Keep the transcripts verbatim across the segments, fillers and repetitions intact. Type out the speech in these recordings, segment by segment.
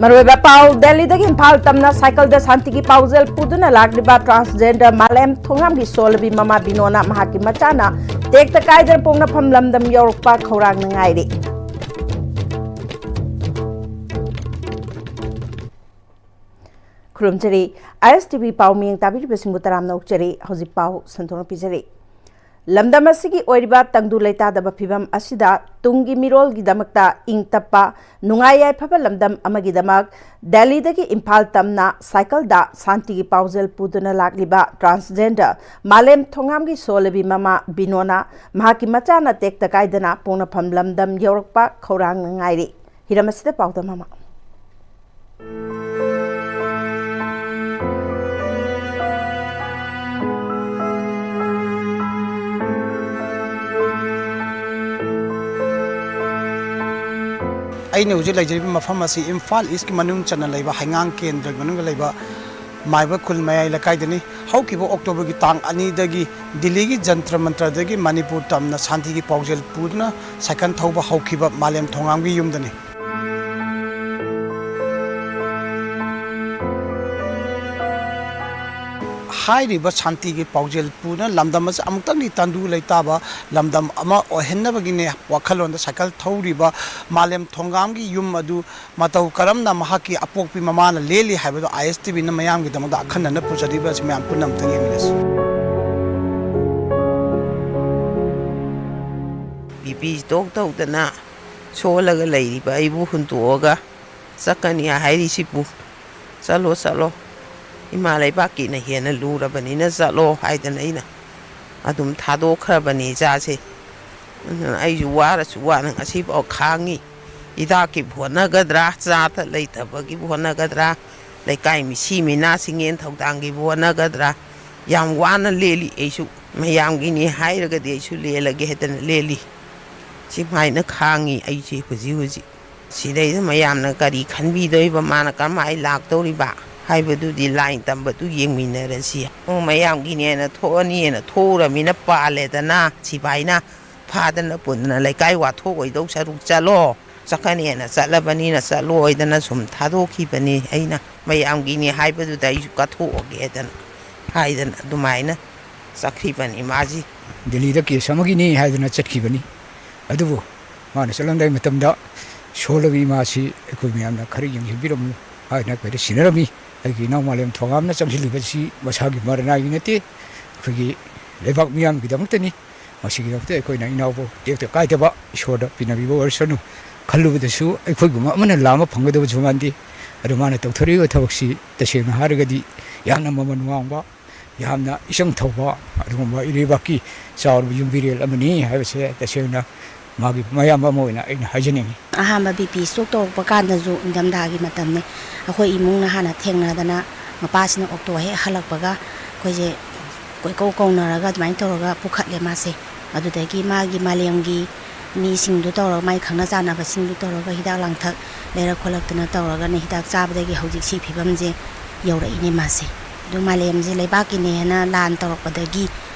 ꯑꯔꯣꯏꯕ ꯄꯥꯎ, ꯗꯦꯜꯂꯤꯗꯒꯤ ꯏꯝꯐꯥꯜ ꯇꯝꯅ ꯁꯥꯏꯀꯜꯗ ꯁꯥꯟꯇꯤꯒꯤ ꯄꯥꯎꯖꯦꯜ ꯄꯨꯗꯨꯅ ꯂꯥꯛꯂꯤꯕ transgender ꯃꯥꯂꯦꯝ ꯊꯣꯉꯥꯝꯒꯤ ꯁꯣꯜꯂꯕꯤ ꯃꯃꯥ ꯕꯤꯅꯣꯅ ꯃꯍꯥꯛꯀꯤ ꯃꯆꯥꯅ ꯇꯦꯛꯇ ꯀꯥꯏꯗꯅ ꯄꯣꯛꯅꯐꯝ ꯂꯝꯗꯝ ꯌꯧꯔꯛꯄ ꯈꯧꯔꯥꯡꯅ ꯉꯥꯏꯔꯤ꯫ ꯈꯨꯔꯨꯝꯖꯔꯤ꯫ ISTV ꯄꯥꯎ ꯃꯤꯌꯦꯡ ꯇꯥꯕꯤꯔꯤꯕꯁꯤꯡꯕꯨ ꯇꯔꯥꯝꯅ ꯑꯣꯛꯆꯔꯤ꯫ ꯍꯧꯖꯤꯛ ꯄꯥꯎ ꯁꯟꯗꯣꯛꯅ ꯄꯤꯖꯔꯤ꯫ ꯂꯝꯗꯝ ꯑꯁꯤꯒꯤ ꯑꯣꯏꯔꯤꯕ ꯇꯪꯗꯨ ꯂꯩꯇꯥꯗꯕ ꯐꯤꯕꯝ ꯑꯁꯤꯗ ꯇꯨꯡꯒꯤ ꯃꯤꯔꯣꯜꯒꯤꯗꯃꯛꯇ ꯏꯪ ꯇꯞꯄ, ꯅꯨꯡꯉꯥꯏ ꯌꯥꯏꯐꯕ ꯂꯝꯗꯝ ꯑꯃꯒꯤꯗꯃꯛ ꯗꯦꯜꯂꯤꯗꯒꯤ ꯏꯝꯐꯥꯜ ꯇꯝꯅ ꯁꯥꯏꯀꯜꯗ ꯁꯥꯟꯇꯤꯒꯤ ꯄꯥꯎꯖꯦꯜ ꯄꯨꯗꯨꯅ ꯂꯥꯛꯂꯤꯕ transgender ꯃꯥꯂꯦꯝ ꯊꯣꯉꯥꯝꯒꯤ ꯁꯣꯜꯂꯕꯤ ꯃꯃꯥ ꯕꯤꯅꯣꯅ ꯃꯍꯥꯛꯀꯤ ꯃꯆꯥꯅ ꯇꯦꯛꯇ ꯀꯥꯏꯗꯅ ꯄꯣꯛꯅꯐꯝ ꯂꯝꯗꯝ ꯌꯧꯔꯛꯄ ꯈꯧꯔꯥꯡꯅ ꯉꯥꯏꯔꯤ꯫ ꯍꯤꯔꯝ ꯑꯁꯤꯗ ꯄꯥꯎꯗꯝ ꯑꯃ꯫ ꯑꯩꯅ ꯍꯧꯖꯤꯛ ꯂꯩꯖꯔꯤꯕ ꯃꯐꯝ ꯑꯁꯤ ꯏꯝꯐꯥꯜ ꯏꯁꯀꯤ ꯃꯅꯨꯡ ꯆꯟꯅ ꯂꯩꯕ ꯍꯩꯉꯥꯡ ꯀꯦꯟꯗ꯭ꯔꯒꯤ ꯃꯅꯨꯡꯗ ꯂꯩꯕ ꯃꯥꯏꯕ ꯈꯨꯜ ꯃꯌꯥꯏ ꯂꯩꯀꯥꯏꯗꯅꯤ꯫ ꯍꯧꯈꯤꯕ ꯑꯣꯛꯇꯣꯕꯔꯒꯤ ꯇꯥꯡ ꯑꯅꯤꯗꯒꯤ ꯗꯤꯜꯂꯤꯒꯤ ꯖꯟꯇ꯭ꯔ ꯃꯟꯇ꯭ꯔꯗꯒꯤ ꯃꯅꯤꯄꯨꯔ ꯇꯝꯅ ꯁꯥꯟꯇꯤꯒꯤ ꯄꯥꯎꯖꯦꯜ ꯄꯨꯗꯨꯅ ꯁꯥꯏꯀꯜ ꯊꯧꯕ ꯍꯧꯈꯤꯕ ꯃꯥꯂꯦꯝ ꯊꯣꯉꯥꯝꯒꯤ ꯌꯨꯝꯗꯅꯤ꯫ ꯍꯥꯏꯔꯤꯕ ꯁꯥꯟꯇꯤꯒꯤ ꯄꯥꯎꯖꯦꯜ ꯄꯨꯗꯨꯅ ꯂꯝꯗꯝ ꯑꯁꯤ ꯑꯃꯨꯛꯇꯪꯗꯤ ꯇꯪꯗꯨ ꯂꯩꯇꯥꯕ ꯂꯝꯗꯝ ꯑꯃ ꯑꯣꯏꯍꯟꯅꯕꯒꯤꯅꯦ ꯋꯥꯈꯜꯂꯣꯟꯗ ꯁꯥꯏꯀꯜ ꯊꯧꯔꯤꯕ ꯃꯥꯂꯦꯝ ꯊꯣꯉꯥꯝꯒꯤ ꯌꯨꯝ ꯑꯗꯨ ꯃꯇꯧ ꯀꯔꯝꯅ ꯃꯍꯥꯛꯀꯤ ꯑꯄꯣꯛꯄꯤ ꯃꯃꯥꯅ ꯂꯦꯜꯂꯤ ꯍꯥꯏꯕꯗꯨ ISTVꯅ ꯃꯌꯥꯝꯒꯤꯗꯃꯛꯇ ꯑꯈꯟꯅꯅ ꯄꯨꯖꯔꯤꯕ ꯑꯁꯤ ꯃꯌꯥꯝ ꯄꯨꯟꯅ ꯑꯃꯨꯛꯇꯪ ꯌꯦꯡꯃꯤꯟꯅꯁꯤ꯫ BP stroke ꯇꯧꯗꯅ ꯁꯣꯜꯂꯒ ꯂꯩꯔꯤꯕ ꯑꯩꯕꯨ ꯍꯨꯟꯇꯣꯛꯑꯒ ꯆꯠꯀꯅꯤ ꯍꯥꯏꯔꯤꯁꯤꯕꯨ? ꯆꯠꯂꯣ, ꯆꯠꯂꯣ, ꯏꯃꯥ ꯂꯩꯕꯥꯛꯀꯤꯅ ꯍꯦꯟꯅ ꯂꯨꯔꯕꯅꯤꯅ ꯆꯠꯂꯣ ꯍꯥꯏꯗꯅ ꯑꯩꯅ ꯑꯗꯨꯝ ꯊꯥꯗꯣꯛꯈ꯭ꯔꯕꯅꯤ ꯏꯆꯥꯁꯦ꯫ ꯑꯗꯨꯅ ꯑꯩꯁꯨ ꯋꯥꯔꯁꯨ ꯋꯥꯅ ꯉꯁꯤꯐꯥꯎ ꯈꯥꯡꯉꯤ꯫ ꯍꯤꯗꯥꯛꯀꯤꯕꯨ ꯍꯣꯠꯅꯒꯗ꯭ꯔꯥ, ꯆꯥꯗ ꯂꯩꯇꯕꯒꯤꯕꯨ ꯍꯣꯠꯅꯒꯗ꯭ꯔꯥ, ꯂꯩꯀꯥꯏ ꯃꯤꯁꯤ ꯃꯤꯅꯥ ꯁꯤꯡꯌꯦꯟ ꯊꯧꯗꯥꯡꯒꯤꯕꯨ ꯍꯣꯠꯅꯒꯗ꯭ꯔꯥ, ꯌꯥꯝ ꯋꯥꯅ ꯂꯦꯜꯂꯤ꯫ ꯑꯩꯁꯨ ꯃꯌꯥꯝꯒꯤꯅꯤ ꯍꯥꯏꯔꯒꯗꯤ ꯑꯩꯁꯨ ꯂꯦꯜꯂꯒꯦ ꯍꯥꯏꯗꯅ ꯂꯦꯜꯂꯤ꯫ ꯁꯨꯃꯥꯏꯅ ꯈꯥꯡꯉꯤ ꯑꯩꯁꯦ ꯍꯧꯖꯤꯛ ꯍꯧꯖꯤꯛ꯫ ꯁꯤꯗꯩꯗ ꯃꯌꯥꯝꯅ ꯀꯔꯤ ꯈꯟꯕꯤꯗꯣꯏꯕ, ꯃꯥꯅ ꯀꯔꯝꯍꯥꯏꯅ ꯂꯥꯛꯇꯧꯔꯤꯕ ꯍꯥꯏꯕꯗꯨꯗꯤ line ꯇꯝꯕꯗꯨ ꯌꯦꯡꯃꯤꯟꯅꯔꯁꯤ꯫ ꯎꯝ, ꯃꯌꯥꯝꯒꯤꯅꯦꯅ ꯊꯣꯛꯑꯅꯤꯅ ꯊꯣꯛꯎꯔꯃꯤꯅ ꯄꯥꯜꯂꯦꯗꯅ, ꯁꯤꯐꯥꯏꯅ ꯐꯥꯗꯅ ꯄꯨꯟꯗꯅ ꯂꯩꯀꯥꯏ ꯋꯥꯊꯣꯛ ꯑꯣꯏꯗꯧ ꯁꯔꯨꯛ ꯆꯠꯂꯣ꯫ ꯆꯠꯀꯅꯦꯅ ꯆꯠꯂꯕꯅꯤꯅ ꯆꯠꯂꯣꯏꯗꯅ ꯁꯨꯝ ꯊꯥꯗꯣꯛꯈꯤꯕꯅꯤ꯫ ꯑꯩꯅ ꯃꯌꯥꯝꯒꯤꯅꯤ ꯍꯥꯏꯕꯗꯨꯗ ꯑꯩꯁꯨ ꯀꯠꯊꯣꯛꯑꯒꯦꯗꯅ ꯍꯥꯏꯗꯅ ꯑꯗꯨꯃꯥꯏꯅ ꯆꯠꯈꯤꯕꯅꯤ ꯃꯥꯁꯤ꯫ ꯗꯦꯜꯂꯤꯗ ꯀꯦꯁ ꯑꯃꯒꯤꯅꯤ ꯍꯥꯏꯗꯅ ꯆꯠꯈꯤꯕꯅꯤ꯫ ꯑꯗꯨꯕꯨ ꯃꯥꯅ ꯆꯠꯂꯝꯗꯥꯏ ꯃꯇꯝꯗ ꯁꯣꯜꯂꯕ ꯏꯃꯥꯁꯤ ꯑꯩꯈꯣꯏ ꯃꯌꯥꯝꯅ ꯈꯔ ꯌꯦꯡꯁꯤꯟꯕꯤꯔꯝꯃꯨ ꯍꯥꯏꯅ ꯑꯩꯈꯣꯏꯗ ꯁꯤꯟꯅꯔꯝꯃꯤ꯫ ꯑꯩꯒꯤ ꯏꯅꯥꯎ ꯃꯥꯂꯦꯝ ꯊꯣꯉꯥꯝꯅ ꯆꯪꯁꯤꯜꯂꯤꯕꯁꯤ ꯃꯁꯥꯒꯤ ꯃꯔꯅꯥꯏꯒꯤ ꯅꯠꯇꯦ, ꯑꯩꯈꯣꯏꯒꯤ ꯂꯩꯕꯥꯛ ꯃꯤꯌꯥꯝꯒꯤꯗꯃꯛꯇꯅꯤ꯫ ꯃꯁꯤꯒꯤꯗꯃꯛꯇ ꯑꯩꯈꯣꯏꯅ ꯏꯅꯥꯎꯕꯨ ꯇꯦꯛꯇ ꯀꯥꯏꯗꯕ ꯏꯁꯣꯔꯗ ꯄꯤꯅꯕꯤꯕ ꯑꯣꯏꯔꯁꯅꯨ ꯈꯜꯂꯨꯕꯗꯁꯨ ꯑꯩꯈꯣꯏꯒꯨꯝꯕ ꯑꯃꯅ ꯂꯥꯝꯕ ꯐꯪꯒꯗꯕꯁꯨ ꯃꯥꯟꯗꯦ꯫ ꯑꯗꯨ ꯃꯥꯅ ꯇꯧꯊꯣꯔꯛꯏꯕ ꯊꯕꯛꯁꯤ ꯇꯁꯦꯡꯅ ꯍꯥꯏꯔꯒꯗꯤ ꯌꯥꯝꯅ ꯃꯃꯜ ꯋꯥꯡꯕ, ꯌꯥꯝꯅ ꯏꯆꯪ ꯊꯧꯕ ꯑꯗꯨꯒꯨꯝꯕ ꯏꯔꯩꯕꯥꯛꯀꯤ ꯆꯥꯎꯔꯕ ꯌꯨꯝꯕꯤꯔꯦꯜ ꯑꯃꯅꯤ ꯍꯥꯏꯕꯁꯦ ꯇꯁꯦꯡꯅ ꯃꯥꯒꯤ ꯃꯌꯥꯝꯕ ꯑꯃ ꯑꯣꯏꯅ ꯑꯩꯅ ꯍꯥꯏꯖꯅꯤꯡꯉꯤ꯫ ꯑꯍꯥꯟꯕ ꯕꯤ ꯄꯤ ꯁ꯭ꯇ꯭ꯔꯣꯛ ꯇꯧꯔꯛꯄ ꯀꯥꯟꯗꯁꯨ ꯏꯪꯊꯝꯊꯥꯒꯤ ꯃꯇꯝꯅꯤ꯫ ꯑꯩꯈꯣꯏ ꯏꯃꯨꯡꯅ ꯍꯥꯟꯅ ꯊꯦꯡꯅꯗꯅ ꯃꯄꯥꯁꯤꯅ ꯑꯣꯛꯇꯣ ꯍꯦꯛ ꯍꯜꯂꯛꯄꯒ ꯑꯩꯈꯣꯏꯁꯦ ꯀꯣꯏꯀꯧ ꯀꯧꯅꯔꯒ ꯑꯗꯨꯃꯥꯏꯅ ꯇꯧꯔꯒ ꯄꯨꯈꯠꯂꯦ ꯃꯥꯁꯦ꯫ ꯑꯗꯨꯗꯒꯤ ꯃꯥꯒꯤ ꯃꯥꯂꯦꯝꯒꯤ ꯃꯤꯁꯤꯡꯗꯨ ꯇꯧꯔꯒ, ꯃꯥꯒꯤ ꯈꯪꯅ ꯆꯥꯟꯅꯕꯁꯤꯡꯗꯨ ꯇꯧꯔꯒ ꯍꯤꯗꯥꯛ ꯂꯥꯡꯊꯛ ꯂꯩꯔꯛ ꯈꯣꯠꯂꯛꯇꯅ ꯇꯧꯔꯒꯅ ꯍꯤꯗꯥꯛ ꯆꯥꯕꯗꯒꯤ ꯍꯧꯖꯤꯛ ꯁꯤ ꯐꯤꯕꯝꯁꯦ ꯌꯧꯔꯛꯏꯅꯦ ꯃꯥꯁꯦ꯫ ꯑꯗꯨ ꯃꯥꯂꯦꯝꯁꯦ ꯂꯩꯕꯥꯛꯀꯤꯅꯦꯅ ꯂꯥꯟ ꯇꯧꯔꯛꯄꯗꯒꯤ,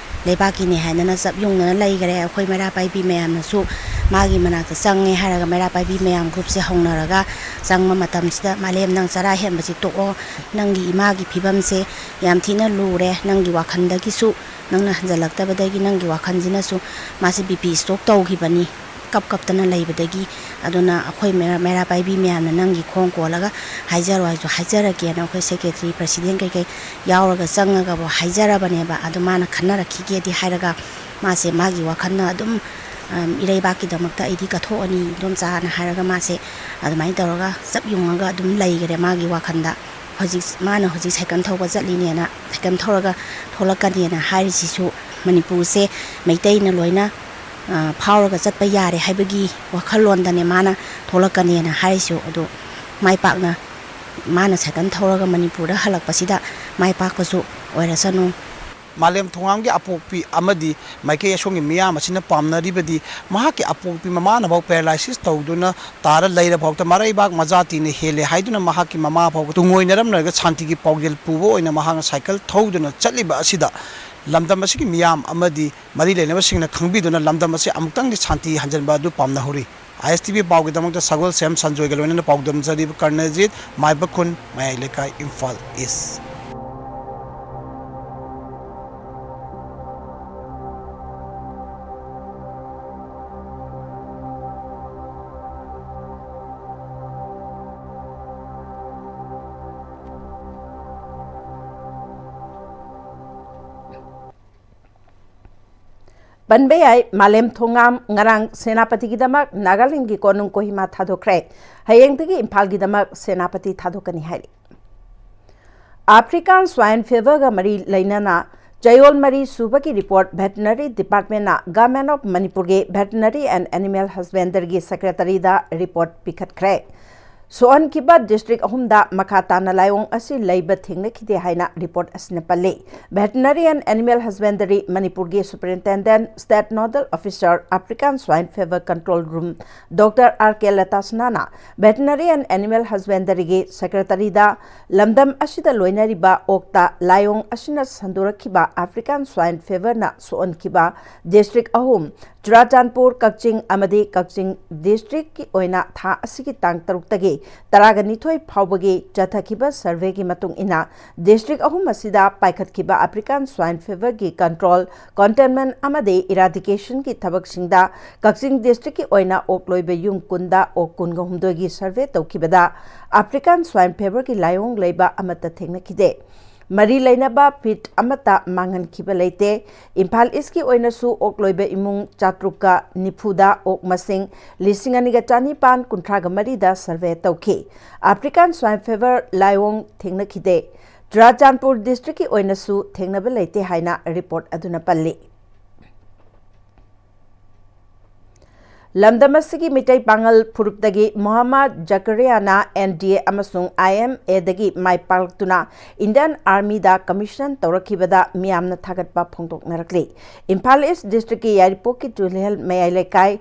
ꯂꯩꯕꯥꯛꯀꯤꯅꯦ ꯍꯥꯏꯗꯅ ꯆꯞ ꯌꯨꯡꯅꯅ ꯂꯩꯈꯔꯦ꯫ ꯑꯩꯈꯣꯏ ꯃꯩꯔꯥ ꯄꯥꯏꯕꯤ ꯃꯌꯥꯝꯅꯁꯨ ꯃꯥꯒꯤ ꯃꯅꯥꯛꯇ ꯆꯪꯉꯦ ꯍꯥꯏꯔꯒ ꯃꯩꯔꯥ ꯄꯥꯏꯕꯤ ꯃꯌꯥꯝ ꯒ꯭ꯔꯨꯞꯁꯦ ꯍꯧꯅꯔꯒ ꯆꯪꯕ ꯃꯇꯝꯁꯤꯗ, "ꯃꯥꯂꯦꯝ, ꯅꯪ ꯆꯔꯥ ꯍꯦꯟꯕꯁꯤ ꯇꯣꯛꯑꯣ, ꯅꯪꯒꯤ ꯏꯃꯥꯒꯤ ꯐꯤꯕꯝꯁꯦ ꯌꯥꯝ ꯊꯤꯅ ꯂꯨꯔꯦ, ꯅꯪꯒꯤ ꯋꯥꯈꯜꯗꯒꯤꯁꯨ ꯅꯪꯅ ꯍꯟꯖꯜꯂꯛꯇꯕꯗꯒꯤ ꯅꯪꯒꯤ ꯋꯥꯈꯜꯁꯤꯅꯁꯨ ꯃꯥꯁꯦ ꯕꯤ ꯄꯤ ꯁ꯭ꯇ꯭ꯔꯣꯛ ꯇꯧꯈꯤꯕꯅꯤ, ꯀꯞ ꯀꯞꯇꯅ ꯂꯩꯕꯗꯒꯤ꯫ ꯑꯗꯨꯅ ꯑꯩꯈꯣꯏ ꯃꯩꯔꯥ, ꯃꯩꯔꯥ ꯄꯥꯏꯕꯤ ꯃꯌꯥꯝꯅ ꯅꯪꯒꯤ ꯈꯣꯡ ꯀꯣꯜꯂꯒ ꯍꯥꯏꯖꯔꯣ ꯍꯥꯏꯁꯨ ꯍꯥꯏꯖꯔꯛꯀꯦꯅ ꯑꯩꯈꯣꯏ ꯁꯦꯀ꯭ꯔꯦꯇꯔꯤ, ꯄ꯭ꯔꯁꯤꯗꯦꯟ ꯀꯩꯀꯩ ꯌꯥꯎꯔꯒ ꯆꯪꯉꯒꯕꯨ ꯍꯥꯏꯖꯔꯕꯅꯦꯕ꯫ ꯑꯗꯨ ꯃꯥꯅ ꯈꯟꯅꯔꯛꯈꯤꯒꯦꯗꯤ ꯍꯥꯏꯔꯒ ꯃꯥꯁꯦ ꯃꯥꯒꯤ ꯋꯥꯈꯜꯅ ꯑꯗꯨꯝ, ꯑꯝ, "ꯏꯔꯩꯕꯥꯛꯀꯤꯗꯃꯛꯇ ꯑꯩꯗꯤ ꯀꯠꯊꯣꯛꯑꯅꯤ ꯏꯗꯣꯝꯆꯥꯅ" ꯍꯥꯏꯔꯒ ꯃꯥꯁꯦ ꯑꯗꯨꯃꯥꯏꯅ ꯇꯧꯔꯒ ꯆꯞ ꯌꯨꯡꯉꯒ ꯑꯗꯨꯝ ꯂꯩꯈꯔꯦ ꯃꯥꯒꯤ ꯋꯥꯈꯜꯗ꯫ ꯍꯧꯖꯤꯛ ꯃꯥꯅ ꯍꯧꯖꯤꯛ ꯁꯥꯏꯀꯜ ꯊꯧꯕ ꯆꯠꯂꯤꯅꯦꯅ, ꯁꯥꯏꯀꯜ ꯊꯧꯔꯒ ꯊꯣꯛꯂꯛꯀꯅꯦꯅ ꯍꯥꯏꯔꯤꯁꯤꯁꯨ ꯃꯅꯤꯄꯨꯔꯁꯦ ꯃꯩꯇꯩꯅ ꯂꯣꯏꯅ, ꯑ, ꯐꯥꯎꯔꯒ ꯆꯠꯄ ꯌꯥꯔꯦ ꯍꯥꯏꯕꯒꯤ ꯋꯥꯈꯜꯂꯣꯟꯗꯅꯦ ꯃꯥꯅ ꯊꯣꯛꯂꯛꯀꯅꯦꯅ ꯍꯥꯏꯔꯤꯁꯨ꯫ ꯑꯗꯨ ꯃꯥꯏ ꯄꯥꯛꯅ ꯃꯥꯅ ꯁꯥꯏꯀꯜ ꯊꯧꯔꯒ ꯃꯅꯤꯄꯨꯔꯗ ꯍꯜꯂꯛꯄꯁꯤꯗ ꯃꯥꯏ ꯄꯥꯛꯄꯁꯨ ꯑꯣꯏꯔꯁꯅꯨ꯫ ꯃꯥꯂꯦꯝ ꯊꯣꯉꯥꯝꯒꯤ ꯑꯄꯣꯛꯄꯤ ꯑꯃꯗꯤ ꯃꯥꯏꯀꯩ ꯑꯁꯣꯝꯒꯤ ꯃꯤꯌꯥꯝ ꯑꯁꯤꯅ ꯄꯥꯝꯅꯔꯤꯕꯗꯤ ꯃꯍꯥꯛꯀꯤ ꯑꯄꯣꯛꯄꯤ ꯃꯃꯥꯅꯐꯥꯎ paralysis ꯇꯧꯗꯨꯅ ꯇꯥꯔ ꯂꯩꯔ ꯐꯥꯎꯗ ꯃꯔꯩꯕꯥꯛ ꯃꯖꯥꯇꯤꯅ ꯍꯦꯜꯂꯦ ꯍꯥꯏꯗꯨꯅ ꯃꯍꯥꯛꯀꯤ ꯃꯃꯥ ꯐꯥꯎꯕ ꯇꯨꯡꯑꯣꯏꯅꯔꯝꯂꯒ ꯁꯥꯟꯇꯤꯒꯤ ꯄꯥꯎꯖꯦꯜ ꯄꯨꯕ ꯑꯣꯏꯅ ꯃꯍꯥꯛꯅ ꯁꯥꯏꯀꯜ ꯊꯧꯗꯨꯅ ꯆꯠꯂꯤꯕ ꯑꯁꯤꯗ ꯂꯝꯗꯝ ꯑꯁꯤꯒꯤ ꯃꯤꯌꯥꯝ ꯑꯃꯗꯤ ꯃꯔꯤ ꯂꯩꯅꯕꯁꯤꯡꯅ ꯈꯪꯕꯤꯗꯨꯅ ꯂꯝꯗꯝ ꯑꯁꯤ ꯑꯃꯨꯛꯇꯪꯗꯤ ꯁꯥꯟꯇꯤ ꯍꯟꯖꯤꯟꯕ ꯑꯗꯨ ꯄꯥꯝꯅꯍꯧꯔꯤ꯫ ꯑꯥꯏ ꯑꯦꯁ ꯇꯤ ꯚꯤ ꯄꯥꯎꯒꯤꯗꯃꯛꯇ ꯁꯒꯣꯜꯁꯦꯝ ꯁꯟꯖꯣꯏꯒ ꯂꯣꯏꯅꯅ ꯄꯥꯎꯗꯝꯖꯔꯤꯕ ꯀꯔꯅꯖꯤꯠ, ꯃꯥꯏꯕꯈꯨꯟ, ꯃꯌꯥꯏ ꯂꯩꯀꯥꯏ, ꯏꯝꯐꯥꯜ ꯏꯁ꯫ ꯄꯟꯕ ꯌꯥꯏ, ꯃꯥꯂꯦꯝ ꯊꯣꯉꯥꯝ ꯉꯔꯥꯡ ꯁꯦꯅꯥꯄꯇꯤꯒꯤꯗꯃꯛ ꯅꯥꯒꯥꯂꯦꯟꯒꯤ ꯀꯣꯅꯨꯡ ꯀꯣꯍꯤꯃꯥ ꯊꯥꯗꯣꯛꯈ꯭ꯔꯦ꯫ ꯍꯌꯦꯡꯗꯒꯤ ꯏꯝꯐꯥꯜꯒꯤꯗꯃꯛ ꯁꯦꯅꯥꯄꯇꯤ ꯊꯥꯗꯣꯛꯀꯅꯤ ꯍꯥꯏꯔꯤ꯫ African Swine Feverꯒ ꯃꯔꯤ ꯂꯩꯅꯅ ꯆꯌꯣꯜ ꯃꯔꯤ ꯁꯨꯕꯒꯤ report Veterinary Departmentꯅ Government of Manipurꯒꯤ Veterinary and Animal Husbandryꯒꯤ Secretaryꯗ report ꯄꯤꯈꯠꯈ꯭ꯔꯦ꯫ ꯁꯣꯛꯍꯟꯈꯤꯕ district ꯑꯍꯨꯝꯗ ꯃꯈꯥ ꯇꯥꯅ ꯂꯥꯏꯑꯣꯡ ꯑꯁꯤ ꯂꯩꯕ ꯊꯦꯡꯅꯈꯤꯗꯦ ꯍꯥꯏꯅ report ꯑꯁꯤꯅ ꯄꯜꯂꯤ꯫ Veterinary and Animal Husbandry ꯃꯅꯤꯄꯨꯔꯒꯤ Superintendent, State Nodal Officer, African Swine Fever Control Room, Doctor R K ꯂꯇꯥꯁꯅꯥꯅ Veterinary and Animal Husbandryꯒꯤ Secretaryꯗ ꯂꯝꯗꯝ ꯑꯁꯤꯗ ꯂꯣꯏꯅꯔꯤꯕ ꯑꯣꯛꯇ ꯂꯥꯏꯑꯣꯡ ꯑꯁꯤꯅ ꯁꯟꯗꯣꯔꯛꯈꯤꯕ African Swine Feverꯅ ꯁꯣꯛꯍꯟꯈꯤꯕ district ꯑꯍꯨꯝ, ꯆꯨꯔꯥꯆꯥꯟꯄꯨꯔ, ꯀꯛꯆꯤꯡ ꯑꯃꯗꯤ ꯀꯛꯆꯤꯡ districtꯀꯤ ꯑꯣꯏꯅ ꯊꯥ ꯑꯁꯤꯒꯤ ꯇꯥꯡ ꯇꯔꯨꯛꯇꯒꯤ ꯇꯔꯥꯒ ꯅꯤꯊꯣꯏ ꯐꯥꯎꯕꯒꯤ ꯆꯠꯊꯈꯤꯕ surveyꯒꯤ ꯃꯇꯨꯡ ꯏꯟꯅ, district ꯑꯍꯨꯝ ꯑꯁꯤꯗ ꯄꯥꯏꯈꯠꯈꯤꯕ African Swine Feverꯒꯤ control, containment ꯑꯃꯗꯤ eradicationꯒꯤ ꯊꯕꯛꯁꯤꯡꯗ ꯀꯛꯆꯤꯡ districtꯀꯤ ꯑꯣꯏꯅ ꯑꯣꯛ ꯂꯣꯏꯕ ꯌꯨꯝ ꯀꯨꯟꯗ ꯑꯣꯛ ꯀꯨꯟꯒ ꯍꯨꯝꯗꯣꯏꯒꯤ survey ꯇꯧꯈꯤꯕꯗ African Swine Feverꯒꯤ ꯂꯥꯏꯑꯣꯡ ꯂꯩꯕ ꯑꯃꯠꯇ ꯊꯦꯡꯅꯈꯤꯗꯦ꯫ ꯃꯔꯤ ꯂꯩꯅꯕ pet ꯑꯃꯠꯇ ꯃꯥꯡꯍꯟꯈꯤꯕ ꯂꯩꯇꯦ꯫ ꯏꯝꯐꯥꯜ ꯏꯁꯀꯤ ꯑꯣꯏꯅꯁꯨ ꯑꯣꯛ ꯂꯣꯏꯕ ꯏꯃꯨꯡ ꯆꯥꯇ꯭ꯔꯨꯛꯀ ꯅꯤꯐꯨꯗ ꯑꯣꯛ ꯃꯁꯤꯡ ꯂꯤꯁꯤꯡ ꯑꯅꯤꯒ ꯆꯅꯤꯄꯥꯟ ꯀꯨꯟꯊ꯭ꯔꯥꯒ ꯃꯔꯤꯗ survey ꯇꯧꯈꯤ꯫ African Swine Fever ꯂꯥꯏꯑꯣꯡ ꯊꯦꯡꯅꯈꯤꯗꯦ꯫ ꯆꯨꯔꯥꯆꯥꯟꯄꯨꯔ districtꯀꯤ ꯑꯣꯏꯅꯁꯨ ꯊꯦꯡꯅꯕ ꯂꯩꯇꯦ ꯍꯥꯏꯅ report ꯑꯗꯨꯅ ꯄꯜꯂꯤ꯫ ꯂꯝꯗꯝ ꯑꯁꯤꯒꯤ ꯃꯤꯇꯩ ꯄꯥꯉꯜ ꯐꯨꯔꯨꯞꯇꯒꯤ ꯃꯣꯍꯝꯃꯗ ꯖꯀꯔꯤꯌꯥꯅ N D A ꯑꯃꯁꯨꯡ I M Aꯗꯒꯤ my ꯄꯥꯛꯂꯛꯇꯨꯅ Indian Armyꯗ commission ꯇꯧꯔꯛꯈꯤꯕꯗ ꯃꯤꯌꯥꯝꯅ ꯊꯥꯒꯠꯄ ꯐꯣꯡꯗꯣꯛꯅꯔꯛꯂꯤ꯫ ꯏꯝꯐꯥꯜ East Districtꯀꯤ ꯌꯥꯏꯔꯤꯄꯣꯛꯀꯤ ꯆꯨꯂꯤꯍꯜ ꯃꯌꯥꯏ ꯂꯩꯀꯥꯏ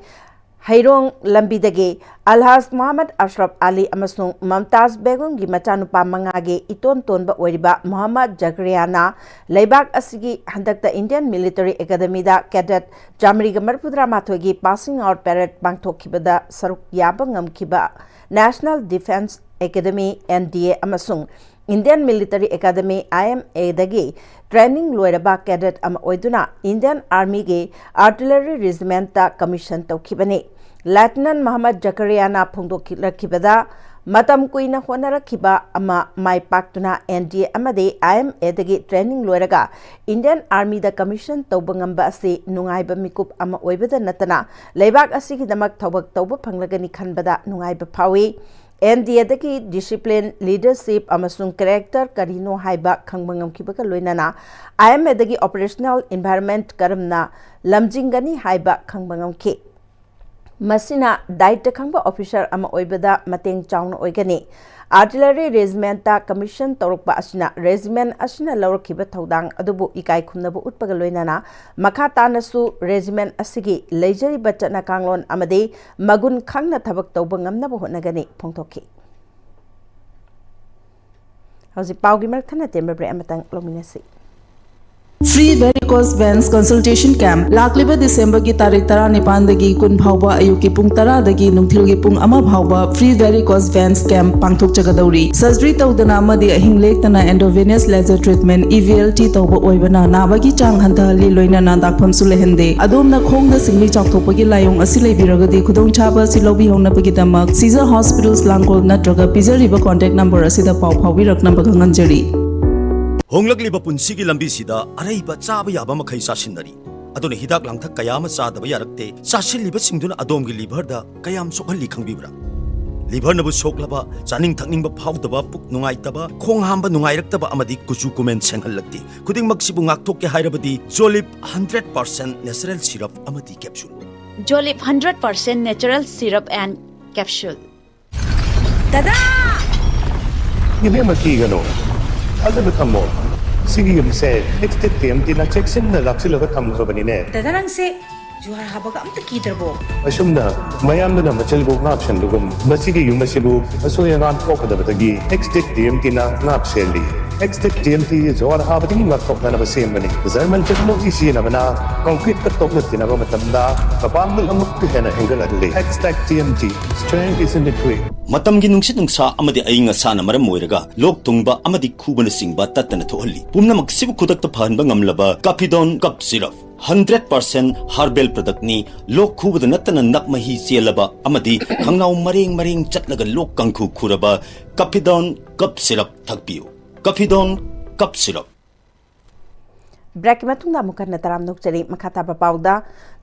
ꯍꯩꯔꯣꯡ ꯂꯝꯕꯤꯗꯒꯤ ꯑꯜꯍꯥꯖ ꯃꯣꯍꯝꯃꯗ ꯑꯁꯔꯐ ꯑꯂꯤ ꯑꯃꯁꯨꯡ ꯃꯝꯇꯥꯖ ꯕꯦꯒꯝꯒꯤ ꯃꯆꯥꯅꯨꯄꯥ ꯃꯉꯥꯒꯤ ꯏꯇꯣꯟ ꯇꯣꯟꯕ ꯑꯣꯏꯔꯤꯕ ꯃꯣꯍꯝꯃꯗ ꯖꯀꯔꯤꯌꯥꯅ ꯂꯩꯕꯥꯛ ꯑꯁꯤꯒꯤ ꯍꯟꯗꯛꯇ Indian Military Academyꯗ cadet ꯆꯥꯃꯔꯤꯒ ꯃꯔꯤꯐꯨꯇꯔꯥ ꯃꯥꯊꯣꯏꯒꯤ passing out parade ꯄꯥꯡꯊꯣꯛꯈꯤꯕꯗ ꯁꯔꯨꯛ ꯌꯥꯕ ꯉꯝꯈꯤꯕ National Defence Academy, N D A, ꯑꯃꯁꯨꯡ Indian Military Academy, I M Aꯗꯒꯤ training ꯂꯣꯏꯔꯕ cadet ꯑꯃ ꯑꯣꯏꯗꯨꯅ Indian Armyꯒꯤ Artillery Regimentꯇ commission ꯇꯧꯈꯤꯕꯅꯤ꯫ Lieutenant ꯃꯣꯍꯝꯃꯗ ꯖꯀꯔꯤꯌꯥꯅ ꯐꯣꯡꯗꯣꯛꯂꯛꯈꯤꯕꯗ, ꯃꯇꯝ ꯀꯨꯏꯅ ꯍꯣꯠꯅꯔꯛꯈꯤꯕ ꯑꯃ ꯃꯥꯏ ꯄꯥꯛꯇꯨꯅ N D A ꯑꯃꯗꯤ I M Aꯗꯒꯤ training ꯂꯣꯏꯔꯒ Indian Armyꯗ commission ꯇꯧꯕ ꯉꯝꯕ ꯑꯁꯤ ꯅꯨꯡꯉꯥꯏꯕ ꯃꯤꯀꯨꯞ ꯑꯃ ꯑꯣꯏꯕꯗ ꯅꯠꯇꯅ ꯂꯩꯕꯥꯛ ꯑꯁꯤꯒꯤꯗꯃꯛ ꯊꯕꯛ ꯇꯧꯕ ꯐꯪꯂꯒꯅꯤ ꯈꯟꯕꯗ ꯅꯨꯡꯉꯥꯏꯕ ꯐꯥꯎꯏ꯫ N D Aꯗꯒꯤ discipline, leadership ꯑꯃꯁꯨꯡ character ꯀꯔꯤꯅꯣ ꯍꯥꯏꯕ ꯈꯪꯕ ꯉꯝꯈꯤꯕꯒ ꯂꯣꯏꯅꯅ I M Aꯗꯒꯤ operational environment ꯀꯔꯝꯅ ꯂꯝꯖꯤꯡꯒꯅꯤ ꯍꯥꯏꯕ ꯈꯪꯕ ꯉꯝꯈꯤ꯫ ꯃꯁꯤꯅ ꯗꯥꯌꯤꯠꯇ ꯈꯪꯕ officer ꯑꯃ ꯑꯣꯏꯕꯗ ꯃꯇꯦꯡ ꯆꯥꯎꯅ ꯑꯣꯏꯒꯅꯤ꯫ Artillery Regimentꯇ commission ꯇꯧꯔꯛꯄ ꯑꯁꯤꯅ regiment ꯑꯁꯤꯅ ꯂꯧꯔꯛꯈꯤꯕ ꯊꯧꯗꯥꯡ ꯑꯗꯨꯕꯨ ꯏꯀꯥꯏ ꯈꯨꯝꯅꯕ ꯎꯠꯄꯒ ꯂꯣꯏꯅꯅ ꯃꯈꯥ ꯇꯥꯅꯁꯨ regiment ꯑꯁꯤꯒꯤ ꯂꯩꯖꯔꯤꯕ ꯆꯠꯅ ꯀꯥꯡꯂꯣꯟ ꯑꯃꯗꯤ ꯃꯒꯨꯟ ꯈꯪꯅ ꯊꯕꯛ ꯇꯧꯕ ꯉꯝꯅꯕ ꯍꯣꯠꯅꯒꯅꯤ ꯐꯣꯡꯗꯣꯛꯈꯤ꯫ ꯍꯧꯖꯤꯛ ꯄꯥꯎꯒꯤ ꯃꯔꯛ ꯊꯠꯅ ꯇꯦꯟꯕ break ꯑꯃꯇꯪ ꯂꯧꯃꯤꯟꯅꯁꯤ꯫ Free Varicose Veins Consultation Camp ꯂꯥꯛꯂꯤꯕ ꯗꯤꯁꯦꯝꯕꯔꯒꯤ ꯇꯥꯔꯤꯛ ꯇꯔꯥꯅꯤꯄꯥꯟꯗꯒꯤ ꯀꯨꯟ ꯐꯥꯎꯕ ꯑꯌꯨꯛꯀꯤ ꯄꯨꯡ ꯇꯔꯥꯗꯒꯤ ꯅꯨꯡꯊꯤꯜꯒꯤ ꯄꯨꯡ ꯑꯃ ꯐꯥꯎꯕ Free Varicose Veins Camp ꯄꯥꯡꯊꯣꯛꯆꯒꯗꯧꯔꯤ꯫ Surgery ꯇꯧꯗꯅ ꯑꯃꯗꯤ ꯑꯍꯤꯡ ꯂꯦꯛꯇꯅ endovenous laser treatment, E V L T, ꯇꯧꯕ ꯑꯣꯏꯕꯅ ꯅꯥꯕꯒꯤ ꯆꯥꯡ ꯍꯟꯊꯍꯜꯂꯤ, ꯂꯣꯏꯅꯅ ꯗꯥꯛꯐꯝꯁꯨ ꯂꯩꯍꯟꯗꯦ꯫ ꯑꯗꯣꯝꯅ ꯈꯣꯡꯗ ꯁꯤꯡꯂꯤ ꯆꯥꯎꯊꯣꯛꯄꯒꯤ ꯂꯥꯏꯑꯣꯡ ꯑꯁꯤ ꯂꯩꯕꯤꯔꯒꯗꯤ ꯈꯨꯗꯣꯡꯆꯥꯕ ꯑꯁꯤ ꯂꯧꯕꯤꯍꯧꯅꯕꯒꯤꯗꯃꯛ Caesar Hospitals ꯂꯥꯡꯒꯣꯜ ꯅꯠꯇ꯭ꯔꯒ ꯄꯤꯖꯔꯤꯕ contact number ꯑꯁꯤꯗ ꯄꯥꯎ ꯐꯥꯎꯕꯤꯔꯛꯅꯕꯒ ꯉꯝꯖꯔꯤ꯫ ꯍꯣꯡꯂꯛꯂꯤꯕ ꯄꯨꯟꯁꯤꯒꯤ ꯂꯝꯕꯤꯁꯤꯗ ꯑꯔꯩꯕ ꯆꯥꯕ ꯌꯥꯕ ꯃꯈꯩ ꯆꯥꯁꯤꯟꯅꯔꯤ꯫ ꯑꯗꯨꯅ ꯍꯤꯗꯥꯛ ꯂꯥꯡꯊꯛ ꯀꯌꯥ ꯑꯃ ꯆꯥꯗꯕ ꯌꯥꯔꯛꯇꯦ꯫ ꯆꯥꯁꯤꯜꯂꯤꯕꯁꯤꯡꯗꯨꯅ ꯑꯗꯣꯝꯒꯤ liverꯗ ꯀꯌꯥꯝ ꯁꯣꯛꯍꯜꯂꯤ ꯈꯪꯕꯤꯕ꯭ꯔꯥ? Liverꯅꯕꯨ ꯁꯣꯛꯂꯕ, ꯆꯥꯅꯤꯡ ꯊꯛꯅꯤꯡꯕ ꯐꯥꯎꯗꯕ, ꯄꯨꯛ ꯅꯨꯡꯉꯥꯏꯇꯕ, ꯈꯣꯡ ꯍꯥꯝꯕ ꯅꯨꯡꯉꯥꯏꯔꯛꯇꯕ ꯑꯃꯗꯤ ꯀꯨꯆꯨ ꯀꯨꯃꯦꯟ ꯁꯦꯡꯍꯜꯂꯛꯇꯦ꯫ ꯈꯨꯗꯤꯡꯃꯛꯁꯤꯕꯨ ꯉꯥꯛꯊꯣꯛꯀꯦ ꯍꯥꯏꯔꯕꯗꯤ Zolip hundred percent natural syrup ꯑꯃꯗꯤ capsule꯫ Jolip hundred percent natural syrup and capsule. ꯗꯗꯥ! ꯏꯕꯦꯝꯃ, ꯀꯤꯒꯅꯨ, ꯊꯥꯖꯕ ꯊꯝꯃꯣ꯫ ꯁꯤꯒꯤ ꯌꯨꯝꯁꯦ ꯑꯦꯛꯁꯇꯦꯛ ꯇꯤ ꯑꯦꯝ ꯇꯤꯅ ꯆꯦꯛꯁꯤꯟꯅ ꯂꯥꯛꯁꯤꯜꯂꯒ ꯊꯝꯈ꯭ꯔꯕꯅꯤꯅꯦ꯫ ꯗꯗꯥ, ꯅꯪꯁꯦ ꯖꯨꯍꯥꯔ ꯍꯥꯕꯒ ꯑꯝꯇ ꯀꯤꯗ꯭ꯔꯕꯣ? ꯑꯁꯨꯝꯅ ꯃꯌꯥꯝꯗꯨꯅ ꯃꯆꯤꯜꯕꯨ ꯉꯥꯞꯁꯟꯕꯒꯨꯝ, ꯃꯁꯤꯒꯤ ꯌꯨꯝ ꯑꯁꯤꯕꯨ ꯑꯁꯣꯏ ꯑꯉꯥꯝ ꯊꯣꯛꯀꯗꯕꯗꯒꯤ ꯑꯦꯛꯁꯇꯦꯛ ꯇꯤ ꯑꯦꯝ ꯇꯤꯅ ꯉꯥꯛ ꯁꯦꯜꯂꯤ꯫ ꯑꯦꯛꯁꯇꯦꯛ ꯇꯤ ꯑꯦꯝ ꯇꯤ ꯖꯨꯍꯥꯔ ꯍꯥꯕꯗꯒꯤ ꯉꯥꯛꯊꯣꯛꯅꯅꯕ ꯁꯦꯝꯕꯅꯤ꯫ ꯖꯔꯃꯟ ꯇꯦꯛꯅꯣꯂꯣꯖꯤ ꯁꯤꯖꯤꯟꯅꯕꯅ ꯀꯪꯀ꯭ꯔꯤꯠꯀ ꯇꯣꯛꯅ ꯇꯤꯟꯅꯕ ꯃꯇꯝꯗ ꯃꯄꯥꯡꯒꯜ ꯑꯃꯨꯛꯀ ꯍꯦꯟꯅ ꯍꯦꯟꯒꯠꯍꯜꯂꯤ꯫ ꯑꯦꯛꯁꯇꯦꯛ T M T, strength is in the grit. ꯃꯇꯝꯒꯤ ꯅꯨꯡꯁꯤꯠ ꯅꯨꯡꯁꯥ ꯑꯃꯗꯤ ꯑꯏꯪ ꯑꯁꯥꯅ ꯃꯔꯝ ꯑꯣꯏꯔꯒ ꯂꯣꯛ ꯊꯨꯡꯕ ꯑꯃꯗꯤ ꯈꯨꯕꯅꯆꯤꯡꯕ ꯇꯠꯇꯅ ꯊꯣꯛꯍꯜꯂꯤ꯫ ꯄꯨꯝꯅꯃꯛꯁꯤꯕꯨ ꯈꯨꯗꯛꯇ ꯐꯍꯟꯕ ꯉꯝꯂꯕ ꯀꯥꯐꯤꯗꯣꯟ ꯀꯞ ꯁꯤꯔꯞ, ꯍꯟꯗ꯭ꯔꯦꯠ ꯄꯥꯔꯁꯦꯟ ꯍꯥꯔꯕꯦꯜ ꯄ꯭ꯔꯗꯛꯅꯤ꯫ ꯂꯣꯛ ꯈꯨꯕꯗ ꯅꯠꯇꯅ ꯅꯞ ꯃꯍꯤ ꯆꯦꯜꯂꯕ ꯑꯃꯗꯤ ꯈꯪꯅꯥꯎ ꯃꯔꯦꯡ ꯃꯔꯦꯡ ꯆꯠꯂꯒ ꯂꯣꯛ ꯀꯥꯡꯈꯨ ꯈꯨꯔꯕ ꯀꯥꯐꯤꯗꯣꯟ ꯀꯞ ꯁꯤꯔꯞ ꯊꯛꯄꯤꯌꯨ꯫ ꯀꯥꯐꯤꯗꯣꯟ ꯀꯞ ꯁꯤꯔꯞ꯫ ꯕ꯭ꯔꯦꯛꯀꯤ ꯃꯇꯨꯡꯗ ꯑꯃꯨꯛ ꯍꯟꯅ ꯇꯔꯥꯝꯅ ꯑꯣꯛꯆꯔꯤ꯫ ꯃꯈꯥ ꯇꯥꯕ ꯄꯥꯎꯗ,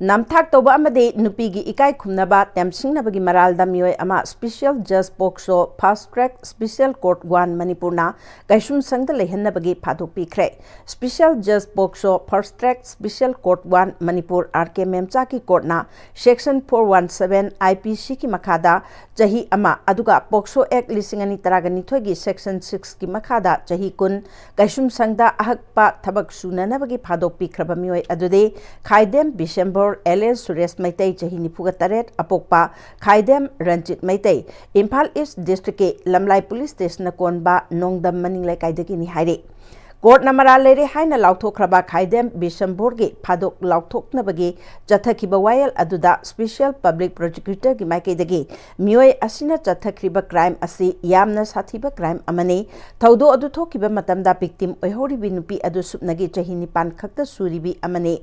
ꯅꯝꯊꯥꯛ ꯇꯧꯕ ꯑꯃꯗꯤ ꯅꯨꯄꯤꯒꯤ ꯏꯀꯥꯏ ꯈꯨꯝꯅꯕ ꯇꯦꯝꯁꯤꯡꯅꯕꯒꯤ ꯃꯔꯥꯜꯗ ꯃꯤꯑꯣꯏ ꯑꯃ Special Judge POCSO Fast Track Special Court one ꯃꯅꯤꯄꯨꯔꯅ ꯀꯩꯁꯨꯝꯁꯪꯗ ꯂꯩꯍꯟꯅꯕꯒꯤ ꯐꯥꯗꯣꯛ ꯄꯤꯈ꯭ꯔꯦ꯫ Special Judge POCSO Fast Track Special Court one Manipur, R K ꯃꯦꯝꯆꯥꯒꯤ ꯀꯣꯔꯠꯅ Section four one seven I P C ꯒꯤ ꯃꯈꯥꯗ ꯆꯍꯤ ꯑꯃ, ꯑꯗꯨꯒ POCSO Act ꯂꯤꯁꯤꯡ ꯑꯅꯤ ꯇꯔꯥꯒ ꯅꯤꯊꯣꯏꯒꯤ Section six ꯀꯤ ꯃꯈꯥꯗ ꯆꯍꯤ ꯀꯨꯟ ꯀꯩꯁꯨꯝꯁꯪꯗ ꯑꯍꯛꯄ ꯊꯕꯛ ꯁꯨꯅꯅꯕꯒꯤ ꯐꯥꯗꯣꯛ ꯄꯤꯈ꯭ꯔꯕ ꯃꯤꯑꯣꯏ ꯑꯗꯨꯗꯤ ꯈꯥꯏꯗꯦꯝ ꯕꯤꯁꯦꯝꯕꯣꯔ, alias ꯁꯨꯔꯦꯁ ꯃꯩꯇꯩ, ꯆꯍꯤ ꯅꯤꯐꯨꯒ ꯇꯔꯦꯠ, ꯑꯄꯣꯛꯄ ꯈꯥꯏꯗꯦꯝ ꯔꯟꯖꯤꯠ ꯃꯩꯇꯩ, ꯏꯝꯐꯥꯜ ꯏꯁ ꯗꯤꯁꯇ꯭ꯔꯤꯛꯀꯤ ꯂꯝꯂꯥꯏ ꯄꯨꯂꯤꯁ ꯁ꯭ꯇꯦꯁꯟꯅ ꯀꯣꯟꯕ ꯅꯣꯡꯗꯝ ꯃꯅꯤꯡ ꯂꯩꯀꯥꯏꯗꯒꯤꯅꯤ ꯍꯥꯏꯔꯤ꯫ ꯀꯣꯔꯠꯅ ꯃꯔꯥꯜ ꯂꯩꯔꯦ ꯍꯥꯏꯅ ꯂꯥꯎꯊꯣꯛꯈ꯭ꯔꯕ ꯈꯥꯏꯗꯦꯝ ꯕꯤꯁꯦꯝꯕꯣꯔꯒꯤ ꯐꯥꯗꯣꯛ ꯂꯥꯎꯊꯣꯛꯅꯕꯒꯤ ꯆꯠꯊꯈꯤꯕ ꯋꯥꯌꯦꯜ ꯑꯗꯨꯗ Special Public Prosecutorꯒꯤ ꯃꯥꯏꯀꯩꯗꯒꯤ ꯃꯤꯑꯣꯏ ꯑꯁꯤꯅ ꯆꯠꯊꯈ꯭ꯔꯤꯕ crime ꯑꯁꯤ ꯌꯥꯝꯅ ꯁꯥꯊꯤꯕ crime ꯑꯃꯅꯤ꯫ ꯊꯧꯗꯣꯛ ꯑꯗꯨ ꯊꯣꯛꯈꯤꯕ ꯃꯇꯝꯗ victim ꯑꯣꯏꯍꯧꯔꯤꯕꯤ ꯅꯨꯄꯤ ꯑꯗꯨ ꯁꯨꯞꯅꯒꯤ ꯆꯍꯤ ꯅꯤꯄꯥꯟ ꯈꯛꯇ ꯁꯨꯔꯤꯕꯤ ꯑꯃꯅꯤ꯫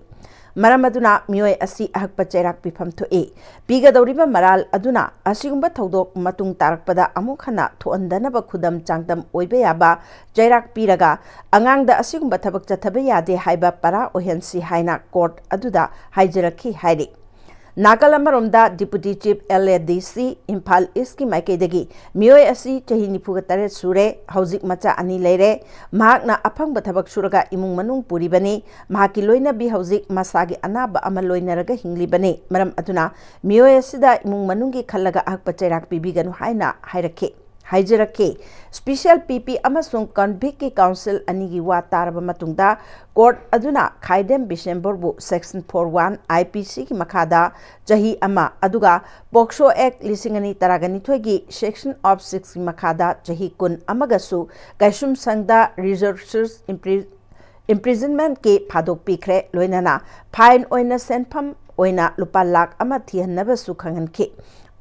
ꯃꯔꯝ ꯑꯗꯨꯅ ꯃꯤꯑꯣꯏ ꯑꯁꯤ ꯑꯍꯛꯄ ꯆꯩꯔꯥꯛ ꯄꯤꯐꯝ ꯊꯣꯛꯏ꯫ ꯄꯤꯒꯗꯧꯔꯤꯕ ꯃꯔꯥꯜ ꯑꯗꯨꯅ ꯑꯁꯤꯒꯨꯝꯕ ꯊꯧꯗꯣꯛ ꯃꯇꯨꯡ ꯇꯥꯔꯛꯄꯗ ꯑꯃꯨꯛ ꯍꯟꯅ ꯊꯣꯛꯍꯟꯗꯅꯕ ꯈꯨꯗꯝ ꯆꯥꯡꯗꯝ ꯑꯣꯏꯕ ꯌꯥꯕ ꯆꯩꯔꯥꯛ ꯄꯤꯔꯒ, ꯑꯉꯥꯡꯗ ꯑꯁꯤꯒꯨꯝꯕ ꯊꯕꯛ ꯆꯠꯊꯕ ꯌꯥꯗꯦ ꯍꯥꯏꯕ ꯄꯔꯥ ꯑꯣꯏꯍꯟꯁꯤ ꯍꯥꯏꯅ ꯀꯣꯔꯠ ꯑꯗꯨꯗ ꯍꯥꯏꯖꯔꯛꯈꯤ ꯍꯥꯏꯔꯤ꯫ ꯅꯥꯀꯜ ꯑꯃꯔꯣꯝꯗ, Deputy Chief LADC ꯏꯝꯐꯥꯜ ꯏꯁꯀꯤ ꯃꯥꯏꯀꯩꯗꯒꯤ ꯃꯤꯑꯣꯏ ꯑꯁꯤ ꯆꯍꯤ ꯅꯤꯐꯨꯒ ꯇꯔꯦꯠ ꯁꯨꯔꯦ, ꯍꯧꯖꯤꯛ ꯃꯆꯥ ꯑꯅꯤ ꯂꯩꯔꯦ, ꯃꯍꯥꯛꯅ ꯑꯐꯪꯕ ꯊꯕꯛ ꯁꯨꯔꯒ ꯏꯃꯨꯡ ꯃꯅꯨꯡ ꯄꯨꯔꯤꯕꯅꯤ꯫ ꯃꯍꯥꯛꯀꯤ ꯂꯣꯏꯅꯕꯤ ꯍꯧꯖꯤꯛ ꯃꯁꯥꯒꯤ ꯑꯅꯥꯕ ꯑꯃ ꯂꯣꯏꯅꯔꯒ ꯍꯤꯡꯂꯤꯕꯅꯤ꯫ ꯃꯔꯝ ꯑꯗꯨꯅ ꯃꯤꯑꯣꯏ ꯑꯁꯤꯗ ꯏꯃꯨꯡ ꯃꯅꯨꯡꯒꯤ ꯈꯜꯂꯒ ꯑꯍꯛꯄ ꯆꯩꯔꯥꯛ ꯄꯤꯕꯤꯒꯅꯨ ꯍꯥꯏꯅ ꯍꯥꯏꯔꯛꯈꯤ꯫ ꯍꯥꯏꯖꯔꯛꯈꯤ꯫ Special PP ꯑꯃꯁꯨꯡ Convictꯀꯤ counsel ꯑꯅꯤꯒꯤ ꯋꯥ ꯇꯥꯔꯕ ꯃꯇꯨꯡꯗ, court ꯑꯗꯨꯅ ꯈꯥꯏꯗꯦꯝ ꯕꯤꯁꯦꯝꯕꯔꯕꯨ Section four one IPCꯒꯤ ꯃꯈꯥꯗ ꯆꯍꯤ ꯑꯃ, ꯑꯗꯨꯒ POCSO Act ꯂꯤꯁꯤꯡ ꯑꯅꯤ ꯇꯔꯥꯅꯤꯊꯣꯏꯒꯤ Section of Sixꯀꯤ ꯃꯈꯥꯗ ꯆꯍꯤ ꯀꯨꯟ ꯑꯃꯒꯁꯨ ꯀꯩꯁꯨꯝꯁꯪꯗ reserve impri-, imprisonmentꯀꯤ ꯐꯥꯗꯣꯛ ꯄꯤꯈ꯭ꯔꯦ꯫ ꯂꯣꯏꯅꯅ fine ꯑꯣꯏꯅ ꯁꯦꯟꯐꯝ ꯑꯣꯏꯅ ꯂꯨꯄꯥ ꯂꯥꯈ ꯑꯃ ꯊꯤꯍꯟꯅꯕꯁꯨ ꯈꯪꯍꯟꯈꯤ꯫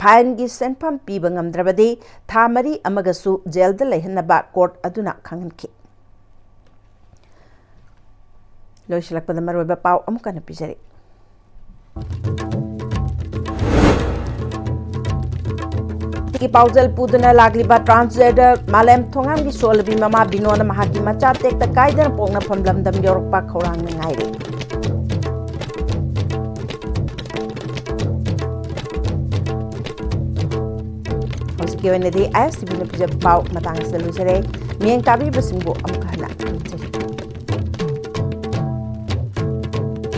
Fineꯒꯤ ꯁꯦꯟꯐꯝ ꯄꯤꯕ ꯉꯝꯗ꯭ꯔꯕꯗꯤ ꯊꯥ ꯃꯔꯤ ꯑꯃꯒꯁꯨ ꯖꯦꯜꯗ ꯂꯩꯍꯟꯅꯕ court ꯑꯗꯨꯅ ꯈꯪꯍꯟꯈꯤ꯫ ꯂꯣꯏꯁꯤꯜꯂꯛꯄꯗ ꯃꯔꯨꯑꯣꯏꯕ ꯄꯥꯎ ꯑꯃꯨꯛ ꯍꯟꯅ ꯄꯤꯖꯔꯤ꯫ ꯒꯤ ꯄꯥꯎꯖꯦꯜ ꯄꯨꯗꯨꯅ ꯂꯥꯛꯂꯤꯕ transgender ꯃꯥꯂꯦꯝ ꯊꯣꯉꯥꯝꯒꯤ ꯁꯣꯜꯂꯕꯤ ꯃꯃꯥ ꯕꯤꯅꯣꯅ ꯃꯍꯥꯛꯀꯤ ꯃꯆꯥ ꯇꯦꯛꯇ ꯀꯥꯏꯗꯅ ꯄꯣꯛꯅꯐꯝ ꯂꯝꯗꯝ ꯌꯧꯔꯛꯄ ꯈꯧꯔꯥꯡꯅ ꯉꯥꯏꯔꯤ꯫ ꯍꯧꯖꯤꯛꯀꯤ ꯑꯣꯏꯅꯗꯤ ISTVꯅ ꯄꯤꯖꯕ ꯄꯥꯎ ꯃꯇꯥꯡ ꯑꯁꯤꯗ ꯂꯣꯏꯖꯔꯦ꯫ ꯃꯤꯠꯌꯦꯡ ꯇꯥꯕꯤꯕꯁꯤꯡꯕꯨ ꯑꯃꯨꯛ ꯍꯟꯅ ꯊꯥꯒꯠꯆꯔꯤ꯫